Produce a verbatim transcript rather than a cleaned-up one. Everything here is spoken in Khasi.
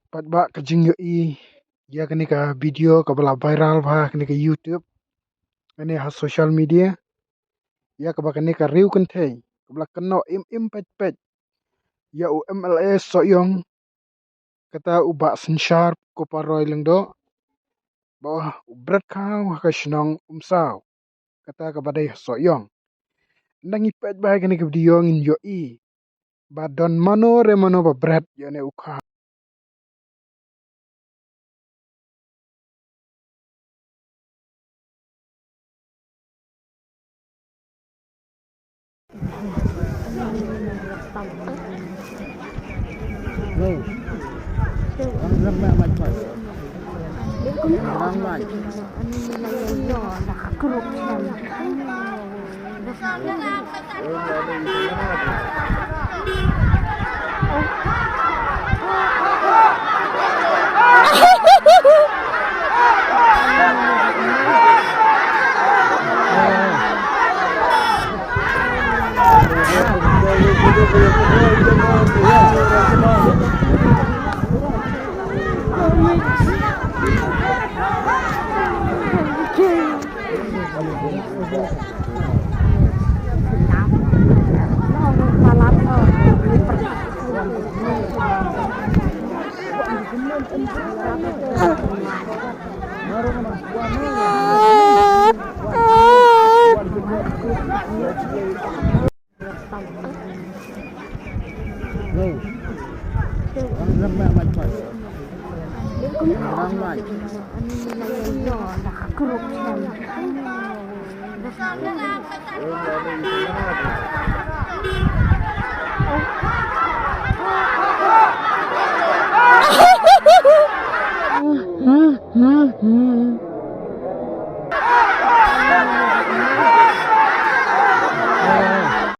Pat ba ka jingïohi ïa kane ka video kaba la viral bha ha kane ka YouTube, kane ha social media, ïa kaba kane ka riew kynthei kaba la kynnoh im im peit peit ïa u M L A Sohiong, kata u Bah Synshar Kopa Roy Lyngdoh, ba u bret khaw ha ka shnong Umsaw, kata kaba dei ha Sohiong. Ynda ngi peit bha ïa kane ka video ngin ïohi ba don mano re mano ba bret ïa une u khaw.